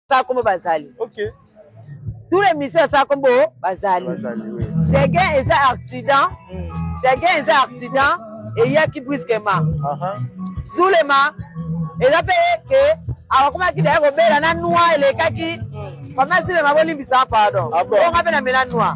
Asala kombo bazali. Ok. Tous les musiciens asala kombo bazali. Bazali, oui. Seguin eza accident. Seguin eza accident eyaki brusquement. Zulema eza mpe ke akomaki deya kobela na noir elekaki. Famille Zulema bolimbisa pardon. Ah bon? Bonga mpe na mela noir.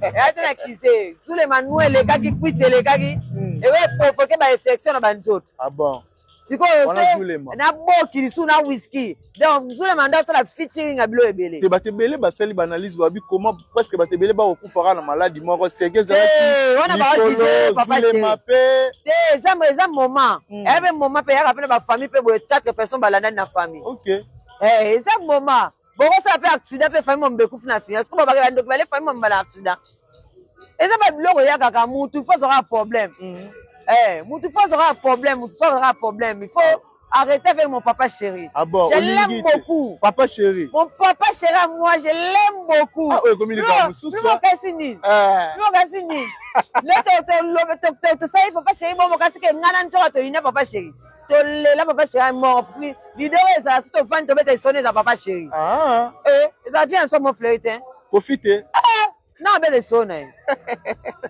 Eya te na kize. Zulema noir elekaki, kwiti elekaki. Eko provoquer ba infection na ba nzoto. Ah bon? Sikoyo se na boki lisusu na whisky. Donc Zulema nde asala featuring ya bilo ebele. Te, bato ebele basali ba analyse, babi comment presque bato ebele bakokufaka na maladi moko seke ezalaki wana likolo Zulema pe. Te, eza moment. Eya pe moment pe eyaka pe na ba famille pe boye 4 personnes balandani na famille. Ok. Eza moment. Bokosala pe accident pe famille mombe ekufi na accident. Sikoyo babaka bandoki bale famille mombe na accident. Eza ba biloko eyakaka mutu faut azwaka problème. Mutu faut azwaka problème, mutu faut azwaka problème. Il faut arrêter avec mon papa chéri. Ah bon, je l'aime beaucoup. Papa chéri. Mon papa chéri à moi, je l'aime beaucoup. Ah, oyo ekomi likambo mosusu. Bino kasi nini? Bino kasi nini? Le to sali papa chéri bongo kasi ke ngana nzoka to yina papa chéri. Tolela papa chéri mort. Leader ezala soki tovandi tobeta lisolo eza papa chéri. Ah. Eza vie ensemble mon frère te. Kofi te. Na abeta lisolo na ye.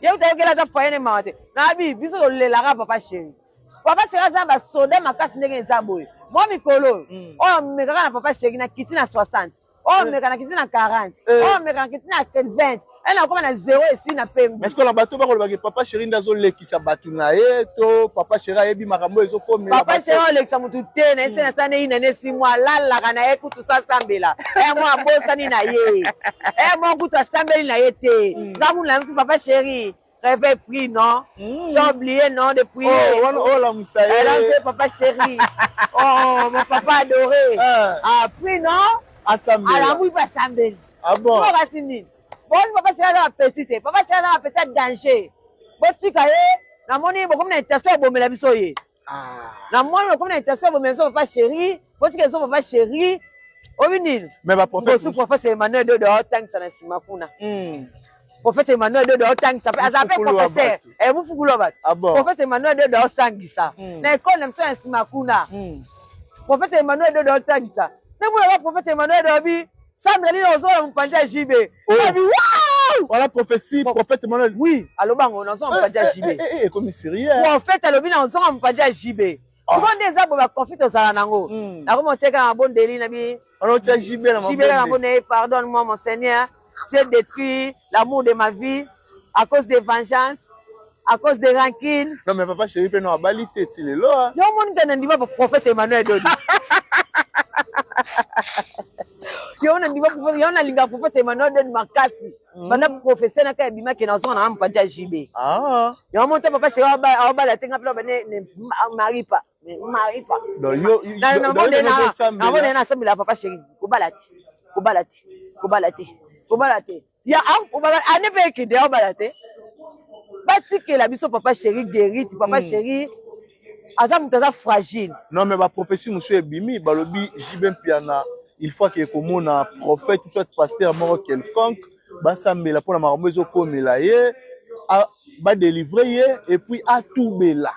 Ye kuta yokela aza foyer ne mawa te. Nabi biso tolelaka papa chéri. Papa chéri aza na basoda makasi ndenge eza boye. Mwa mikolo oyo amekaka na papa chéri na kiti na 60. Oyo ameka na kiti na 40. Oyo ameka na kiti na 20. Ena akoma na 0 esi na pembe. Est-ce que la bato bakolobaki papa chéri nde azolekisa bato na ye to papa chéri ayebi makambo ezokomela? Papa chéri olekisa motu te na ye se na sani ye nene si mwa alalaka na ye kutu sasambela. Mwa abosani na ye. Mwa kutu asambeli na ye te. Nga kuna na biso papa chéri. Réveil prie, non? Tu as oublié, non, de prier. Oh, wana, oh, la moussa, Eh, là, c'est papa chéri. Oh, mon papa adoré. Ah, prie, non? Assemblée. Ah, la mouille pas assemblée. Ah bon? Bon, Rassini. Bon, papa chéri, a petit, eh. Papa chéri, a petit danger. Bon, tu cailles, na moni, bon, comme une intention, bon, mais la biso, ye. Na moni, comme une intention, bon, mais papa chéri. Bon, tu cailles, papa chéri. Obi nini? Mais ba prophète. Bon, prophète Emmanuel Dodo, otangisa na sima kuna. Prophète Emmanuel Dodo otangisa pe, aza pe professeur. Mufukulu wa bato. Ah bon? Prophète Emmanuel Dodo otangisa. Na école na biso ya nsima kuna. Prophète Emmanuel Dodo otangisa. Ndenge mona ba prophète Emmanuel Dodo abi, Sandra Lina ozola mopanzi ya JB. Oh. Abi, waouh! Voilà prophétie, prophète Emmanuel. Oui, aloba ngo nazola mopanzi ya JB. Ekomi sérieux. Prophète alobi na ozola mopanzi ya JB. Sikoyo nde eza boye ba conflit tozala nango. Nakoma oteka na mabondeli na bi. Wana otia JB na JB na mabondeli, pardonne-moi mon Seigneur. J'ai détruit l'amour de ma vie à cause de vengeance, à cause de rancune. Non mais papa chéri pe non abali te ti lelo. Yo moni ka ndima ba prophète Emmanuel Dodi. Yo na ndima prophète, yo na linga prophète Emmanuel Dodi makasi. Banda professeur na ka ebima ke na zona na mpanja JB. Yo moni papa chéri abala te ngapela ba ne marie pas. Ne marie pas. Donc yo Na na bonde na na bonde na sambela papa chéri kobala te. Kobala te. Kobala te. Kobala te. Ya obala ane pe ekende ya obala te. Batikela biso papa chéri guéri, papa chéri aza mutu aza fragile. Non mais ba prophétie mosusu ebimi balobi JB Mpiana il faut que komona prophète ou soit pasteur moko quelconque basambela mpona makambo ezokomela ye, ba délivrer ye et puis atubela.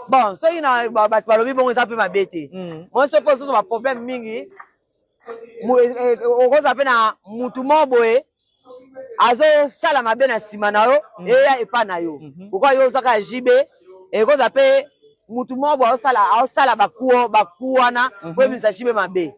Bon, soki na bato balobi bongo eza pe mabe te. Moi soki ozozo ba problème mingi, okozala pe na mutu moko boye azosala mabe na nsima na yo, eya epa na yo. Pourquoi yo ozaka JB, ekozala pe mutu moko boye aosala baku wana, po ebimisa JB mabe.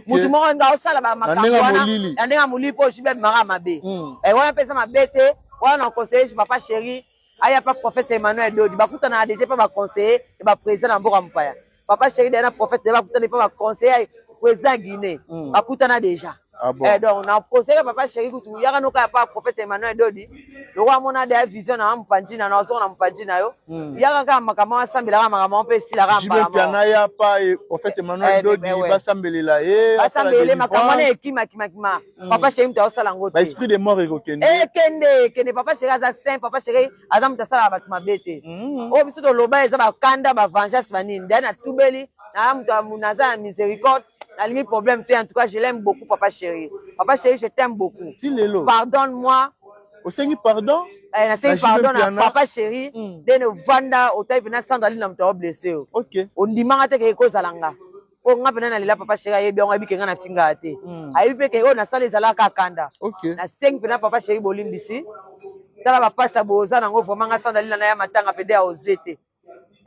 Mutu moko nga aosala ba makambo wana, na ndenge ya molili po JB abimaka mabe. Wana mpe eza mabe te, wana na conseiller papa chéri, aya pa prophète Emmanuel Dodi, bakutana déjà pa ba conseiller et ba président na mboka mopaya. Papa chéri na prophète bakutana pa ba conseiller président Guinée. Bakutana déjà. Ah bon. Donc na conseiller papa chéri kutu yaka noka pa prophète Emmanuel Dodi. Le roi mona de vision na mpanji na na zo na mpanji na yo. Yaka ka makambo asambela ka makambo pe sila ka mbala. Jibe Piana ya pa prophète Emmanuel Dodi basambelela ye, basambele makambo na ekima kima kima. Papa chéri mutu asala ngo te. Ba esprit de mort ekokende. Ekende, ekende papa chéri aza saint, papa chéri aza mutu asala bato mabe te. Oyo biso toloba eza ba kanda, ba vengeance ba nini. D'ailleurs na tubeli, na mutu naza na miséricorde, nalingi problème te. En tout cas, je l'aime beaucoup papa chéri. Papa chéri, je t'aime beaucoup. Ti lelo. Pardonne-moi. Osengi pardon? Nasengi pardon na papa chéri. Ndene vanda otayi pena Sandra Lina mutu a blessé yo. Ondimanga te ke ekozala nga. Oyo nga mpena nalela papa chéri, ayebi yango, ayebi ke nga nafingaka te. Ayebi mpe ke oyo nasala ezalaka kanda. Nasengi mpena papa chéri bolimbisi. Tala bapasi ya boza nango, vraiment nga sandalila na ya matanga pede ya oze te,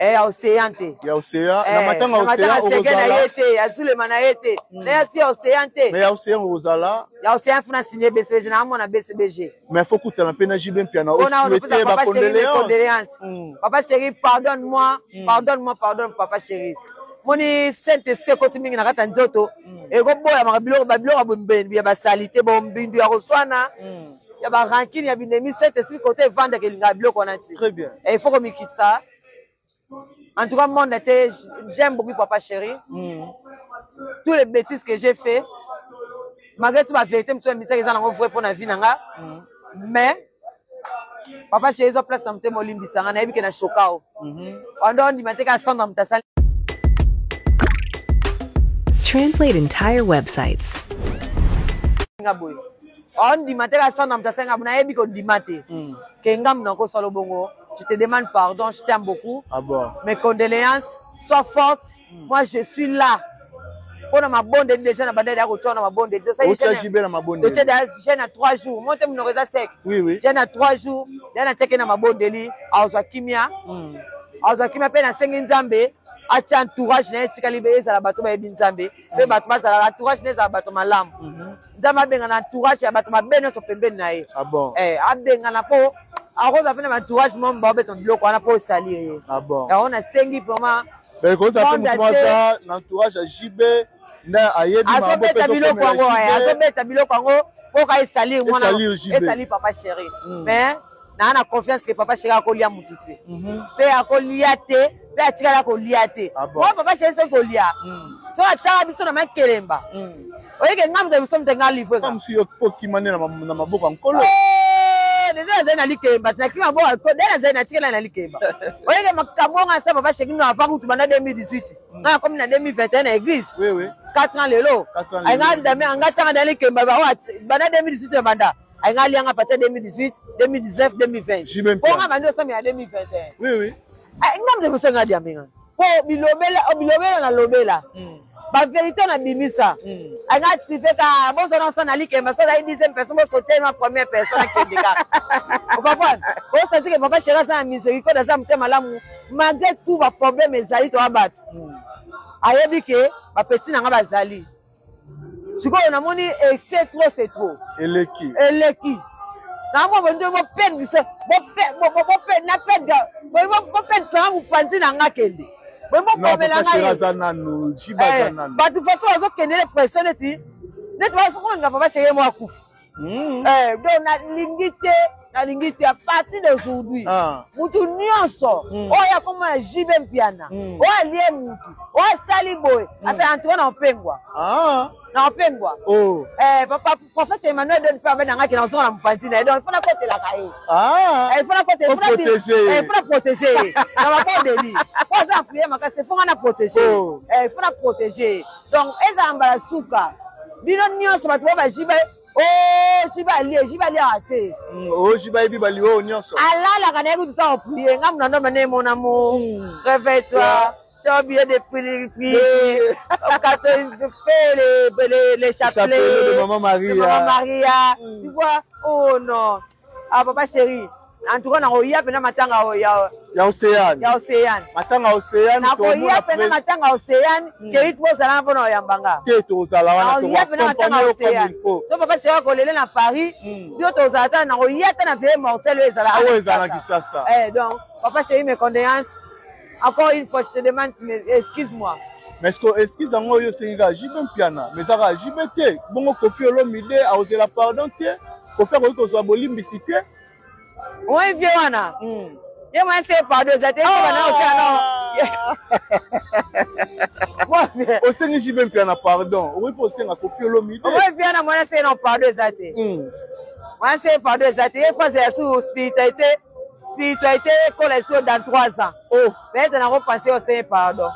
ya océan te. Ya océan, na matanga océan okozala na ye te, ya Zulema na ye te, na ya si ya océan te. Mais ya océan okozala. Ya océan funa signé BCBG, na amona BCBG. Mais faut kutana mpe na JB Mpiana, osouhaiter ba condoléances. Papa chéri, pardonne moi, pardonne moi, pardonne papa chéri. Moni Saint Esprit ekoti mingi na kati ya nzoto, ekoboyamaka biloko, babiloko ya basalite, bombindu ya koswana, ya barankine, ya binemi. Saint Esprit kote evandaka, elingaka biloko wana ti. Très bien. Il faut komikitisa. En tout cas, monde entier, j'aime beaucoup papa chéri. Tous les bêtises que j'ai fait, malgré tout, ma vérité mosusu emisaki eza nango vrai mpo na vie na nga. Mais papa chéri, eza place na motema, olimbisanga. Nayebi ke na choka o wanda ondima te ka sandra moto asali. Translate entire websites. Nga boye ondima te ka sandra moto asali nga boye. Nayebi kondima te ke ngambu nakosala bongo. Je te demande pardon, je t'aime beaucoup. Ah bon. Mes condoléances, sois forte. Moi, je suis là mpona mabondeli. Déjà na bandeli ya kotoa na mabondeli. Otya JB na mabondeli. Totie jeûne na 3 jours mo te, monoko eza sec. Oui. Jeûne na 3 jours ya natiaki na mabondeli, azwa kimia, azwa kimia. Mpe nasengi Nzambe atia entourage na ye, etikali ezala bato bayebi Nzambe, mpe bato bazala entourage na ezala bato malamu. Nzambe abengana entourage ya bato mabe nyonso pembeni na ye. Ah bon. Abengana mpo akozwa mpe na baentourage mo baobeta biloko wana mpo osali ye. Ah bon. Yango nasengi vraiment. Kozala mpe motu aza na entourage ya JB nde ayebi. Azobeta biloko yango, azobeta biloko yango mpo ka esalir mwana, esali papa chéri. Mais naa na confiance ke papa chéri akolia mutu te, mpe akolia te, mpe atikala kolia te. Po papa chéri soki kolia, soki atiaka biso na makelemba, oyeke nga moto biso moto nga livre. Mosu yo okima nde na maboko ya Nkolo. Deja nazali na likemba, nakima maboko de nazali natikela na likemba. Oyeke makambo nga asa papa chéri no avant kutu banda 2018, nga nakomi na 2021 na église. 4 ans lelo. Ainga dame anga tianga na likemba banda 2018, na banda ainga alianga partir 2018, 2019, 2020, mpo nga bandi osambela 2021. Nga moto liboso nga diamenga mpo bilobela, bilobela nalobela bavérité na bimisa. Anga active ka bozona osa na likemba, so ozali dixième personne, bosote ma première personne, akende kaka. Ocomprendre? Osati ke papa chéri aza na miséricorde, aza motema malamu. Malgré tout baproblème ezali, toya bato, ayebi ke bapeti na nga bazali. Sikoyo namoni excès, trop c'est trop. Eleki. Eleki. Namwa bondo boperdisa, boperdisanga mopanzi na nga, kende boye bokomela ngai. Bato façon bazokendele pression neti bazokolinga papa chéri mo akufa. Donc nalingi te, nalingi te. À partir d'aujourd'hui, mutu nyonso oyo akoma ya JB Mpiana, oyo alie mutu, oyo asali boye, asali, en tout cas na opengwa, na opengwa. Papa prophète Emmanuel Don mpe abenangaki na ozonga na mopanzi na ye, donc il faut nakotelaka ye. Il faut nakote, il faut na protéger ye na mabondeli po aza na prière makasi. Il faut nga na protéger ye, il faut na protéger ye. Donc ezala mbala suka, bino nyonso bato bo baJB o JB alie, JB aliaka te. O JB ayebi balio oyo nyonso. Alalaka na ye kutu sans prier. Nga muna ndo ne mon amour, réveille-toi, tu as oublié de prier, quand tu fais les chapelets de Maman Maria. De Maman Maria, tu vois. Oh non, ah papa chéri, en tout cas nakoya mpena matanga oyo ya Ya Océane. Ya Océane. Matanga Océane. Nakoya mpena matanga ya Océane, kei bozala mpona oyambanga. Te, tozala wana. Nakoya mpena matanga ya Océane. So papa chéri akolele na Paris, bio tozala ta, nakoya ta na veillée mortelle oyo ezala. Oyo ezala na Kisasa. Donc papa chéri, mes condoléances encore une fois, je te demande, excuse-moi. Mais ce que excuse yango oyo osengi kaka JB Mpiana, mais ezaka JB te. Bongo Kofi Olomide akozela pardon te? Kofi akoki kozwa bolimbisi te? Oyi vie wana ye mwa se pardon eza te bana osala. Osengi JB Mpiana pardon, okoki mpe osenga Kofi Olomide. Oyi vie wana mwana se no pardon eza te, mwana se pardon eza te. Ye phase ya su spiritualité, spiritualité ekola eso dans 3 ans. Peut-être nakopense osenge pardon,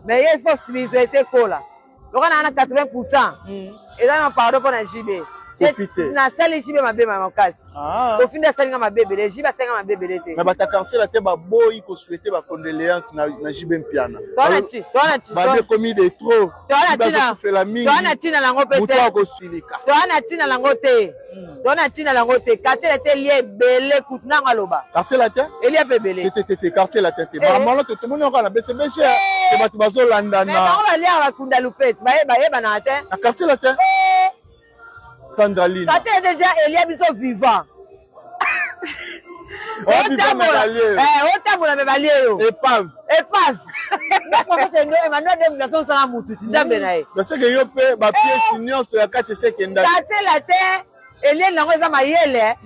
mais ye faut spiritualité ekola loka na na 80 %, eza na pardon mpo na JB. Kofi te. Nasali JB mabe makasi. Ah. Kofi nde asali nga mabe ebele, JB asali nga mabe ebele te. Na bata quartier la te baboyi kosouhaite bacondoléance na JB Mpiana. Towana ekomi de trop. Bazokufela mingi. Towana ntina nango mpe te. Moto akosilika. Towana ntina nango te. Towana ntina nango te. Quartier la te elia ebele kutu nango aloba. Quartier la te? Elia mpe ebele. Te te te, quartier la te te. Makambo tomoni yango na BCBG te, bato bazolandana. Bango baliaka bakunda lupeti, bayebanaka te. Na quartier la te? Sandraline. Quartier la te déjà elia biso vivant. Otambola me balie yo. Épave. Épave. Emmanuel Dembe azosala mutu ti Nzambe na ye. Baseke yo mpe bapièces nyonso ya kati esekendaki. Quartier la te elieli nango eza mayele.